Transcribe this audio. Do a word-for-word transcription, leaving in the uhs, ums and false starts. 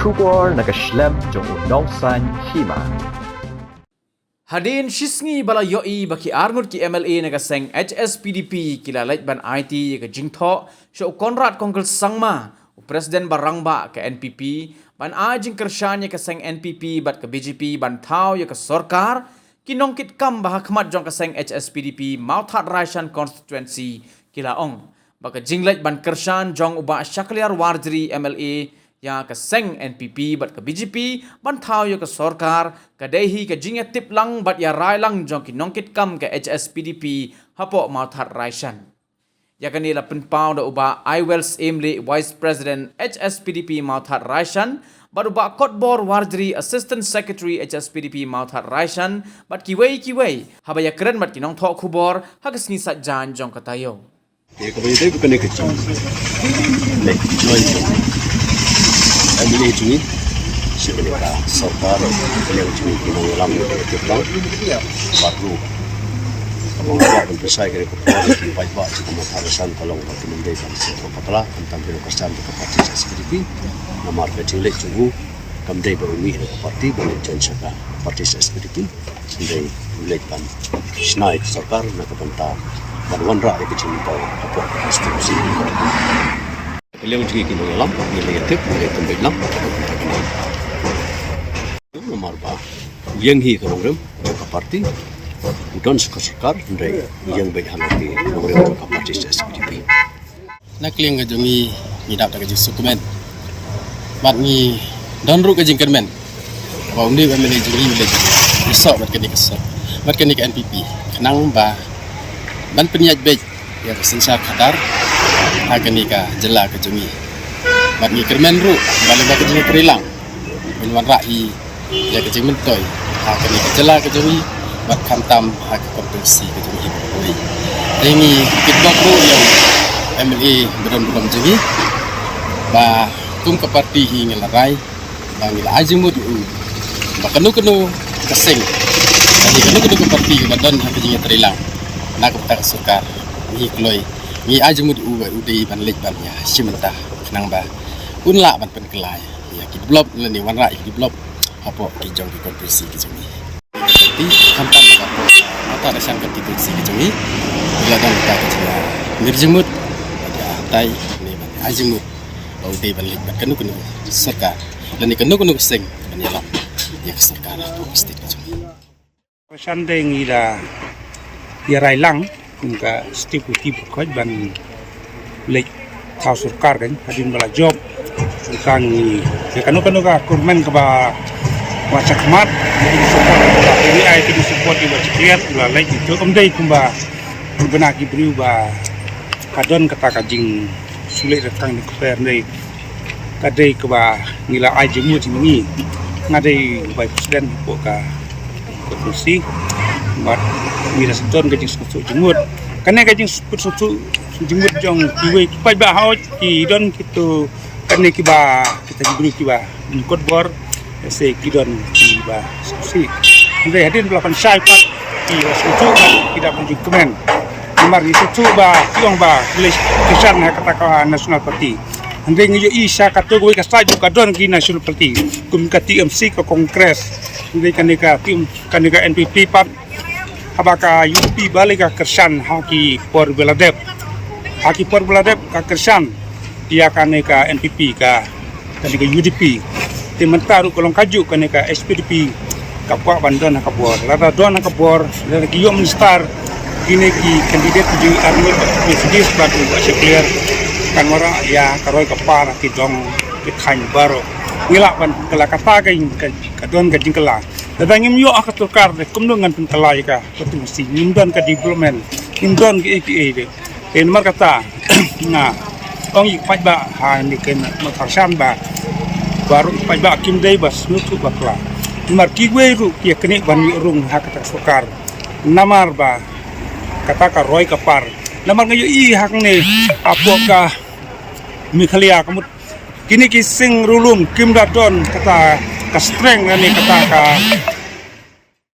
Khubor na ka shlem jong u Nongsaiñ Hima. Hadien shisngi ba la ïohi ba ki arngut ki M L A na ka seng H S P D P ki la leit ban aiti ïa ka jingthoh sha u Conrad Kongkul Sangma, u President ba rangbah ka N P P, ban ai jingkyrshan ïa ka seng N P P bad ka B J P ban thaw ïa ka sorkar, ki nongkitkam ba ha khmat jong ka seng H S P D P Mawthadraishan constituency ki la ong ba ka jingleit ban kyrshan jong u Bah Shakliar Warjri M L A ïa ka seng N P P bad ka B J P ban thaw ïa ka sorkar ka dei hi ka jingïatip lang bad ïarai lang jong ki nongkitkam ka H S P D P hapoh Mawthadraishan. Ïa kane la pynpaw da u Bah Aiwel Syiemlieh, Vice President H S P D P Mawthadraishan, bad u Bah Kotbor Warjri, Assistant Secretary H S P D P Mawthadraishan, bad kiwei kiwei, haba ïakren bad ki nongthoh khubor ha ka sngi Saitjaiñ jong ka taïew. Te kaba ïadei bad kane ka jing leit join jong M L A jong ngi sha kane ka sorkar, ka liang jong ngi ki nongïalam, ki nongïalam bad ruh kaba nga kwah ban pynshai kane ka por, ki paidbah jong ka Mawthadraishan, ka long ba kim dei ban sngewthuh bakla, khamtam ki nongkyrshan jong ka party H S P D P. Namar ka jingleit jong u kam dei ba u mih na ka party ban leit join sha ka party H S P D P. Hynrei u leit ban shna ïa ka sorkar na ka bynta ban wanrah ïa ka jingmyntoi hapoh ka constituency. Ka liang jong ngi ki nongïalam, ngi la ïatip, ngi la ïatip beit lang. Namar ba u ïeng hi ka nongrim jong ka party, u don sha ka sorkar, hynrei u ïeng beit ha la ki nongrim jong ka party H S P D P. Na ka liang ka jong ngi, ngi dap da ka jingsngewkmen bad ngi don ruh ka jingkyrmen ba une u M L A jong ngi u leit ïasoh bad kane ka sor, bad kane ka N P P, khnang ba ban pynïaid beit ïa ka synshar khadar ha kane ka jylla ka jong ngi. Bad ngi kyrmen ruh ba lada ka jingïatreilang ban wanrah ïa ka jingmyntoi ha kane ka jylla ka jong ngi bad khamtam ha ka constituency ka jong ngi baroh kawei. Te ngi kitbok ruh ïa u M L A ba don burom jong ngi ba kum ka party hi ngi la rai ba ngi la ai jingmut ïa u ba kano kano ka seng, kano kano ka party ba don ha ka jingïatreilang na ka bynta ka sorkar, ngi kloi, ngi ai jingmut ïa u ba u dei ban leit ban ïashim bynta khnang ba un lah ban pynkylla ïa ki develop lane wanrah ïa ki develop hapoh ki jong ki constituency ki jong ngi. Ki khamtam hapoh Mawthadraishan constituency ki jong ngi, ngi la don ka jingmyrjingmut bad ka hangtai ne ban ai jingmut ba u dei ban leit bad kano kano ka sorkar lane kano kano ka seng ban ïalam ïa ka sorkar hapoh ka state ka jong ngi. Shan dei ngi la ïarai lang kum ka state committee ba khot ban leit thaw sorkar kan hadien ba la jop. Tang ngi ïa kano kano ka kyrmen kaba wa shakhmat, sorkar ba ngi ai ki support ba clear la leit. Itu um dei kumba bna ki briew ba ka don kata ka jingsulieh rkang ne kper ne. Ka dei kaba ngi la ai jingmut ïa ngi. Nga dei vice president hapoh ka constituency bad ngi la don ka jingsngewthuh jingmut. Kane ka jingsngewthuh jingmut jong kiwei ki paidbah hoi ki don kito kane kiba kita ki briew kiba nyngkut bor. Ïa se ki don kiba sngewsih. Hynrei hadien ba la pynshai pat ki la sngewthuh bad ki dap jingkmen. Namar ngi sngewthuh ba ki ong ba ki leit kyrshan ha kata ka National Party. Hynrei ngi ïohi sha kato kawei ka side ruh ka don ki National Party kum ka T M C, ka Congress. Hynrei kane ka T M, kane ka N P P pat haba ka U D P balei ka kyrshan ha ki por ba la dep. Ha ki por ba la dep ka kyrshan ïa kane ka N P P, ka, kane ka U D P. Te mynta ruh ka long kajuh kane ka H S P D P ka kwah ban don ha ka bor. Lada don ha ka bor, lada ki ïoh minister, kine ki candidate ki ju arngut, ki sugis bad u Bah Shakliar kan wanrah ïa ka roi ka par ki dong ki thaiñ baroh. Ngi lah ban kylla kata ka, ka, ka don ka jingkylla. Lada ngim ïoh ha ka sorkar de kumno ngan pynkylla ïa ka constituency, ngim don ka development, ngim don kiei kiei de. Te namar kata nga ong ïa ki paidbah ha ne ken ma tharshan ba baroh ki paidbah kim dei ba sngewthuh bakla. Namar kiwei ruh ki ïa kane ban ïoh rung ha kata ka sorkar. Namar ba kata ka roi ka par. Namar nga ïohi hangne hapoh ka Meghalaya ka mut kine ki seng riewlum kim da don kata ka strength lane kata ka